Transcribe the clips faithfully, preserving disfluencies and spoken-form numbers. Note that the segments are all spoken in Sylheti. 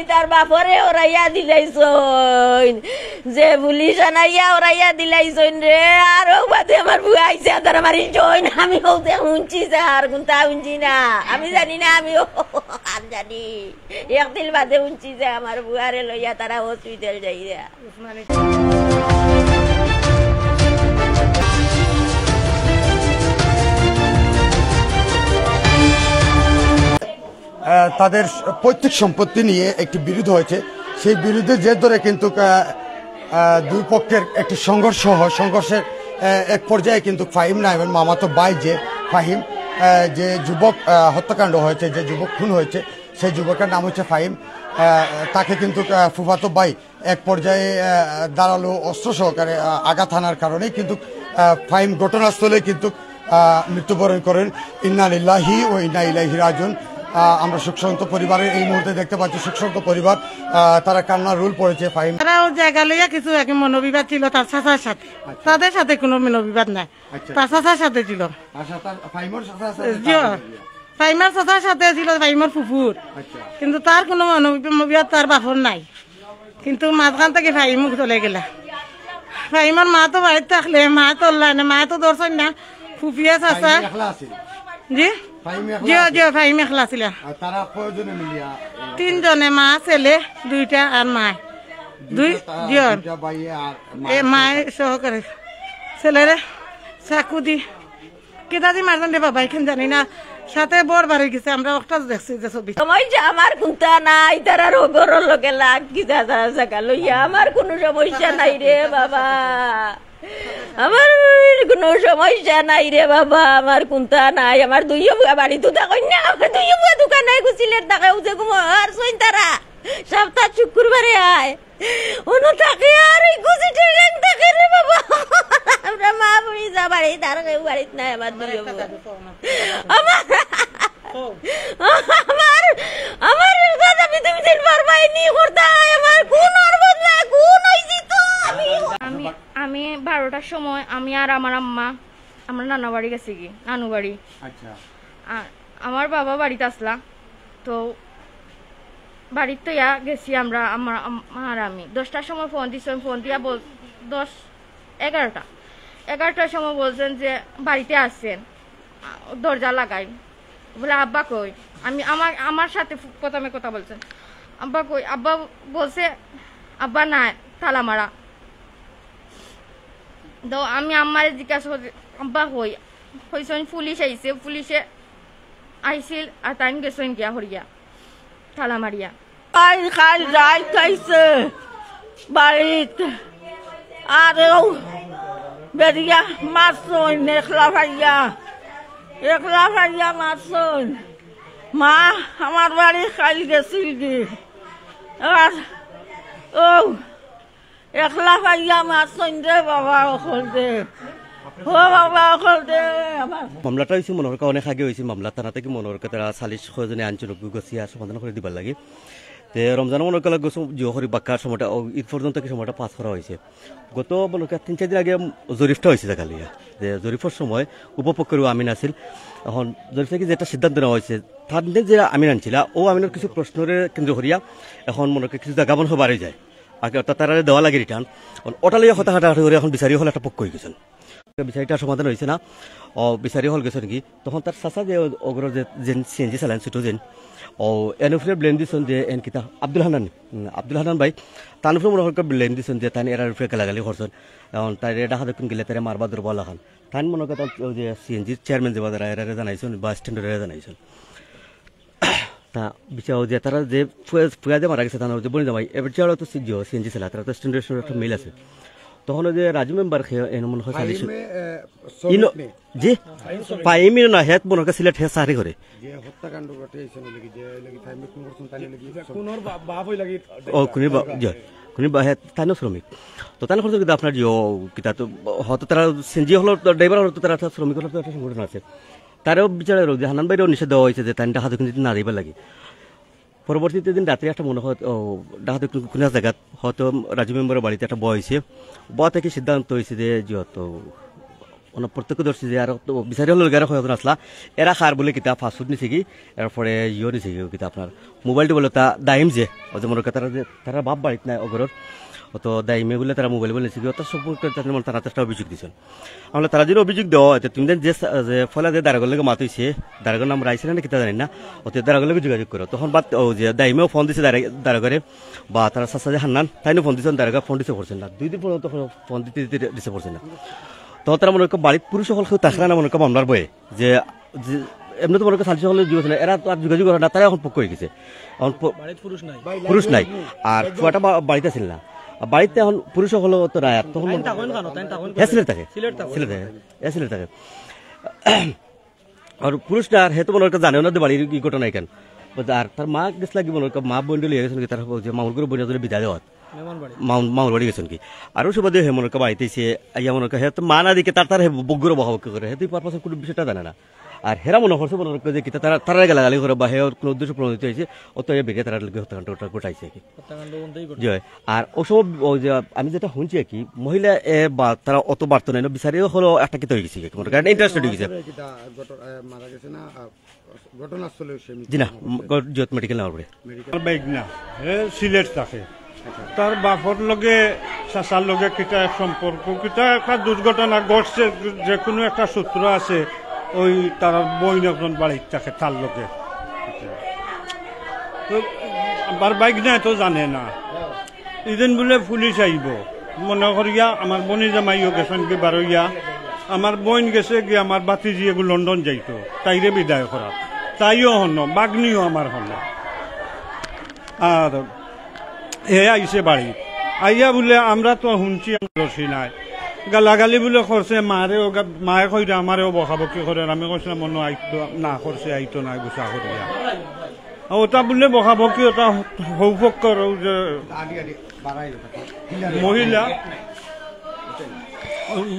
তার বাপরে ওরাইয়া দিলাইছইন, যে পুলিশ আনাইয়া ওরাইয়া দিলাইছইন রে। আর ও বাদে আমার বুয়া আইছে, আর তারা মারিল জইন। আমি হউতে হুনছি স্যার, কুনতা হুনছি না, আমি জানি না। আমি ও আর জানি, একদিন বাদে হুনছি যে আমার বুয়ারে লইয়া তারা হসপিটাল যাইরা। আহ, তাদের পৈতৃক সম্পত্তি নিয়ে একটি বিরোধ হয়েছে। সেই বিরোধের জের ধরে কিন্তু, আহ, আহ, দুই পক্ষের একটি সংঘর্ষ হয়। সংঘর্ষের, আহ, এক পর্যায়ে কিন্তু ফাহিম নামের মামাতো ভাই যে ফাহিম, আহ, যে যুবক, আহ, হত্যাকাণ্ড হয়েছে, যে যুবক খুন হয়েছে, সেই যুবকের নাম হচ্ছে ফাহিম। আহ, তাকে কিন্তু, আহ, ফুফাতো ভাই এক পর্যায়ে, আহ, ধারালো অস্ত্র সহকারে, আহ, আঘাত হানার কারণে কিন্তু, আহ, ফাহিম ঘটনাস্থলে কিন্তু, আহ, মৃত্যুবরণ করেন। ইন্না লিল্লাহি ও ইন্না ইলাইহি রাজিউন। আহ, আমরা শোকসন্তপ্ত পরিবারের, এই মুহূর্তে দেখতে পাচ্ছি শোকসন্তপ্ত পরিবার, আহ, তারা কান্নার রোল পড়েছে ফাহিম। তারা ও জায়গা লইয়া কিছু এক মনোবিবাদ ছিল তার চাচার সাথে, তাদের সাথে কোনো মনোবিবাদ নাই, আচ্ছা। তার চাচার সাথে ছিল। আচ্ছা, তার ফাহিমর চাচার সাথে জি। ফাহিমর চাচার সাথে ছিল ফাহিমর ফুফুর, আচ্ছা। কিন্তু তার কোনো মনোবিবাদ তার বাপর নাই। কিন্তু মাঝখান থেকে ফাহিমও চলে গেলা। ফাহিমর মা তো বাড়িত থাকলে, মা তো অইলা না, মা তো ধরছইন না, ফুফিয়ে চাচা। ফাহিম একলা আছিল। জি। ফাহিম একলা জি আছিল। জি, ফাহিম একলা ছিলা। আর তারা কয়জনে মিলিয়া? তিনজনে, মা, ছেলে দুইটা আর মা। দুই দুইটা তা- জি। দুইটা ভাইয়ে আর মা। এ মায় সহকারে ছেলেরে চাকু দি কিতা দি মারছইন রে বাবা, এখান জানি না। সাথে বর বার হয়ে গেছে, আমরা একটা দেখছি যে ছবি। সমস্যা আমার কুনতা নাই, তারার ঘরর লগে লাগ কি দাদা জাগা লইয়া আমার কোনো সমস্যা নাই রে বাবা। আমার কোনো সমস্যা নাই রে বাবা, আমার কুনতা নাই। আমার দুইও বুয়া বাড়িত থাকইন না, আমার দুইও বুয়া দোকানে গুছিলের থাকে, উজে ঘুমো আর সইন তারা। সপ্তাহ শুক্রবারে আয়। অনু থাকে আর ওই গুছি ট্রেন থাকে রে বাবা। আমরা মা বুড়ি যা বাড়িত, আর কেউ বাড়িত নাই আমার দুইও বুয়া। আমার আমার আমার কথা আমি তুমি দিন পারবাই নি করতাই। আমার কোন অর্বত না কোন হইছি তো আমি আমি আমি বারোটার সময় আমি আর আমার আম্মা আমরা নানা বাড়ি গেছি কি নানু বাড়ি। আচ্ছা। আর আমার বাবা বাড়িত আসলা, তো বাড়িত তো ইয়া গেছি আমরা, আমার আম্মা আর আমি। দশটার সময় ফোন দিছেন, ফোন দিয়া বল দশ এগারোটা এগারোটার সময় বলছেন যে বাড়িতে আছেন, আ, দরজা লাগাই। বলে আব্বা কই? আমি আমার আমার সাথে ফু- প্রথমে কথা বলছেন, আব্বা কই? আব্বা বলছে আব্বা নাই, তালা মারা। তো আমি আম্মারে জিজ্ঞাসা করি আব্বা কই? কইছেন পুলিশ আইছে, পুলিশে আইছিল আর তাইন গেছেন গিয়া হরিয়া তালা মারিয়া। আই খাই যাই খাইছে বাড়িত। আর ও বেরিয়া মারছইন একলা ভাইয়া, একলা ভাইয়া মারছইন। মা আমার বাড়ি খাইল গেছিল কি। আর ও একলা ভাইয়া মারছইন রে বাবা অকল দে। ও বাবা অকল দে আমার। মামলাটা হয়েছে মনোহরকা অনেক আগে হয়েছে। মামলা থানা থেকে মনোহরকা তারা সালিশ কয়জনে আনছিল গছিয়া সমাধান করে দিবার লাগে। তে রমজান মনোহরকা লাগে জিও করি বাক্কা সময়টা ও ঈদ পর্যন্ত কি সময়টা পাস করা হয়েছে। গত মনোহরকা তিন চার দিন আগে জরিফটা হয়েছে দেখা লিয়া। যে জরিফের সময় উপপক্ষেরও আমিন আছিল। এখন জরিফ থেকে যেটা সিদ্ধান্ত নেওয়া হয়েছে, তার যে আমিন আনছিলা, ও আমিনের কিছু প্রশ্নরে কেন্দ্র করিয়া এখন মনোহরকা কিছু জায়গা মনে হয় বাড়ি যায়। আগে অর্থাৎ তারা দেওয়া লাগে রিটার্ন। ওটা লইয়া কথা কাটাকাটি করে এখন বিচারি হল একটা পক্ষ হয়ে গেছেন। বিচারিটা সমাধান হয়েছে না। ও বিচারি হল গেছে নাকি, তখন তার চাচা যে অগ্র যে সিএনজি চালান ছোট যেন, ও এন উপরে ব্লেম দিচ্ছেন যে এন কিতা আব্দুল হান্নান, উম, আব্দুল হান্নান ভাই, তার উপরে মনে হয় ব্লেম দিচ্ছেন যে তাই এরার উপরে গালাগালি করছেন। এখন তাই এটা হাতে কোন গেলে তারা মারবা দুর্বল এখন। তাই মনে হয় তার ওই যে সিএনজির চেয়ারম্যান যে বাজার এরারে জানাইছেন বা স্ট্যান্ডার্ডে জানাইছেন। তা বিচার যে তারা যে ফুয়া- ফুয়া যে মারা গেছে, তার যে বনি জামাই, এবার চেয়ারও তো সিজিও সিএনজি চালা, তারা তো স্ট্যান্ডার্ড একটা মিল আছে। তখন ওই যে রাজু মেম্বার খেয়ে এনে মনে হয় সালিশ ইনো জি পাইমির না হেত মনে হয় সিলেট হে সারি করে। যে হত্যাকাণ্ড ঘটে এসে নাকি যে নাকি ফাইমে কোন করছেন তাই নাকি কোনর বা- বাপ হই লাগি ও কুনি বা জি, কুনি বা হেত তাইনও শ্রমিক। তো তাইন করছে কিন্তু আপনার যে ও কিতা তো হয়তো তারা সিএনজি হলো ড্রাইভার হলো তো তারা শ্রমিক হলো তো একটা সংগঠন আছে। তারও বিচারে রোগ যে হান্নান ভাইরেও নিষেধ দেওয়া হয়েছে যে তাই ডাকাত কিন্তু না দিবার লাগে। পরবর্তীতে দিন রাত্রে একটা মনে হয় ও ডাকাত কোনো জায়গাত হয়তো রাজু মেম্বারের বাড়িতে একটা বয় হয়েছে। বয়া থেকে সিদ্ধান্ত হয়েছে যে যত মানে প্রত্যক্ষদর্শী যে আর তো বিচারি হকলর লগে আর কয়জন আছলা, এরা কার বুলে কিতা পাসপোর্ট নিছে কি, এরপরে ইয়ো নিছে কি কিতা আপনার মোবাইল টোবাইল তা দাইম যে, অউ যে মনে কর তারা যে, তারার বাপ বাড়িত নাই অউ ঘরর, অত দাইমে বুলে তারা মোবাইল বুলে নিছে কি, অত সম্পর্কে তারা মানে তারা একটা অভিযোগ দিছইন। আমরা তারা যদি অভিযোগ দেও, এতে তুমি যে, যে ফয়লা যে দারোগার লগে মাত অইছে, দারোগার নাম রাইছে না কিতা জানি না, অত দারোগার লগে যোগাযোগ করো। তখন বাদ অউ যে দাইমেও ফোন দিছে দারোগা-, দারোগারে, বা তারার চাচা যে হান্নান, তাইনও ফোন দিছইন, দারোগা ফোন দিছে পড়ছে না, দুই দিন পর্যন্ত ফোন দিতে দিতে দিছে পড়ছে না। তখন তারা মনে কর বাড়িত পুরুষ হকল কেউ থাকরা না মনে কর মামলার ভয়ে, যে, যে এমনে তো মনে কর সালিশ হকল যোগাযোগ না, এরা তো আর যোগাযোগ করে না, তারা এখন পক্ষ অই গেছে। এখন প-, বাড়িত পুরুষ নাই। পুরুষ নাই। আর ফুয়াটা বা-, বাড়িত আছিল না। আর বাড়িত এখন পুরুষ হকল তো নাই, আর তখন তাইন থাকইন কানো? তাইন থাকইন হে সিলেট থাকে। সিলেট থাকে। সিলেট থাকে। হে সিলেট থাকে। আর পুরুষটা আর হে তো মনে কর জানেও না যে বাড়ির কি ঘটনা এখান। আর তার মা গেছলা কি মনে কর, মা বইনরে লইয়া গেছইন কি, তার অউ যে মামুর ঘরর বইন আসলে বিদায় দেওয়াত। মেহমান বাড়ি। মামু-, মামুর বাড়ি গেছইন কি। আর অউ সময় হে মনে কর বাড়িত আইছে, আইয়া মনে কর হে তো মা না দেখে তার, তার হে বউর লগে বকাবকি করে, হে তো ই পারপাসে কুনু বিষয়টা জানে না। আর হেরা মনে করছে মনে কর যে কিতা তারা, তারারে গালাগালি করে বা হে কুনু উদ্দেশ্য প্রণোদিত অইছে, অত হে বেরিয়া তারার লগে হত্যাকাণ্ডটা ঘটাইছে কি। হত্যাকাণ্ড বন্ধই ঘটে। জি অয়। আর অউ সময় অউ যে আমি যেটা হুনছি আর কি, মহিলা এ বা তারা অত বাড়তো নাই, বিচারি হকল একটা কিতা অই গেছে কি, মনে কর একটা ইন্টারেস্টেড অই গেছে। আসলে কিতা ঘট-, এ, মারা গেছে না, আ, ঘটনাস্থলে সে জি না, মৃত্যু ম-, হয়েছে। গ-, জিয়ত মেডিকেল নেওয়ার পরে। মেডিকেল। আমার বাইগনা, হে সিলেট থাকে। আচ্ছা। তার বাপর লগে, চাচার লগে কিতা এক সম্পর্ক, কিতা একটা দুর্ঘটনা ঘটছে, যে কুনু একটা সূত্র আছে, অউ তার বইন একজন বাড়িত থাকে, তার লগে। তো আমার বাইগনায় তো জানে না। ইদিন বুলে পুলিশ আইবো, মনে করিয়া আমার বইন জামাইও গেছইন কি বারইয়া, আমার বইন গেছে কি আমার ভাতিজি এগু লন্ডন যাইতো, তাইরে বিদায় করা, তাইও হনো, বাগনিও আমার হনো। আর হে আইছে বাড়ি, আইয়া বুলে আমরা তো হুনছি, আমরা দোষী নাই, গালাগালি বুলে করছে মারে, অউ গা-, মায়ে কইরা আমারেও বকাবকি করে, আমি কইছিলাম মনো আইতো না, করছে আইতো না, গুসা করিয়া। অতা বুলে বকাবকি, অতা হউ পক্ষর, অউ যে মহিলা,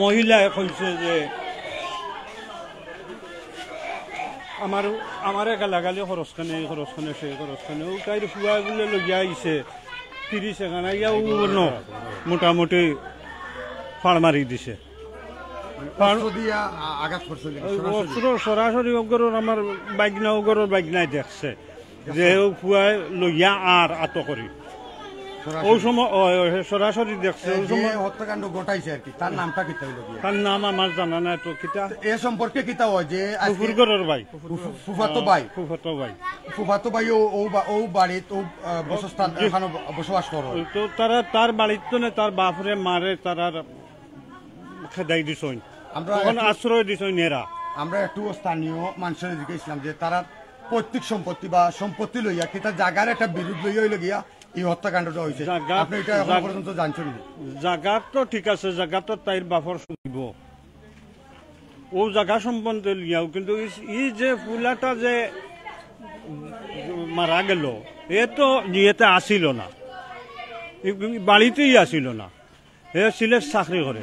মহিলায় কইছে যে আমার, আমারে গালাগালি খরচ খানে, এই খরচ খানে, সেই খরচ খানে, অউ তাইর ফুয়া বুলে লইয়া আইছে, তিরিশ এখান আইয়া অউ ন মোটামুটি ফাড় মারি দিছে। অস্ত্র দিয়া আ-, আঘাত করছে নাকি? অউ সরাসরি? অস্ত্র সরাসরি অউ ঘরর আমার বাইগনা, অউ ঘরর বাইগনায় দেখছে। যে অউ ফুয়ায় লইয়া আর আতো করি। সরাসরি? অউ সময়, অয়, অয়, হে সরাসরি দেখছে, এ, অউ যে সময়। হত্যাকাণ্ড ঘটাইছে আর কি, তার নামটা কিতা অইলো গিয়া? তার নাম আমার জানা নাই তো, কিতা? তো এ সম্পর্কে কিতা অয় যে আজকে ফুফুর ঘরর ভাই। ফুফু-, ফুফাতো ভাই। ফুফাতো ভাই। ফুফাতো ভাই অউ, অউ বা-, অউ বাড়িত, অউ, আহ, বসস্থান, জি। এখানো ব-, বসবাস করে। তো তারা তার বাড়িত তো না, তার বাপরে মারে তারার খেদাই দিছইন। আমরা তখন একটু আশ্রয় দিছইন এরা। আমরা একটু স্থানীয় মানুষরে জিজ্ঞাসা করছিলাম যে তারা পৈতৃক সম্পত্তি বা সম্পত্তি লইয়া কিতা জাগার একটা বিরোধ লইয়া অইলো গিয়া এই হত্যাকাণ্ডটা অইছে। জাগা, আপনি এটা এখনো জাগ-, পর্যন্ত জানছেন না? জাগা তো ঠিক আছে, জাগা তো তাইর বাপর শুনিব। অউ জাগা সম্বন্ধে লিয়াও, কিন্তু ই, ই যে ফুলাটা যে মারা গেল, এ তো ইয়েতে আসিল না, ই বাড়িতেই আসিল না। হে সিলেট চাকরি করে।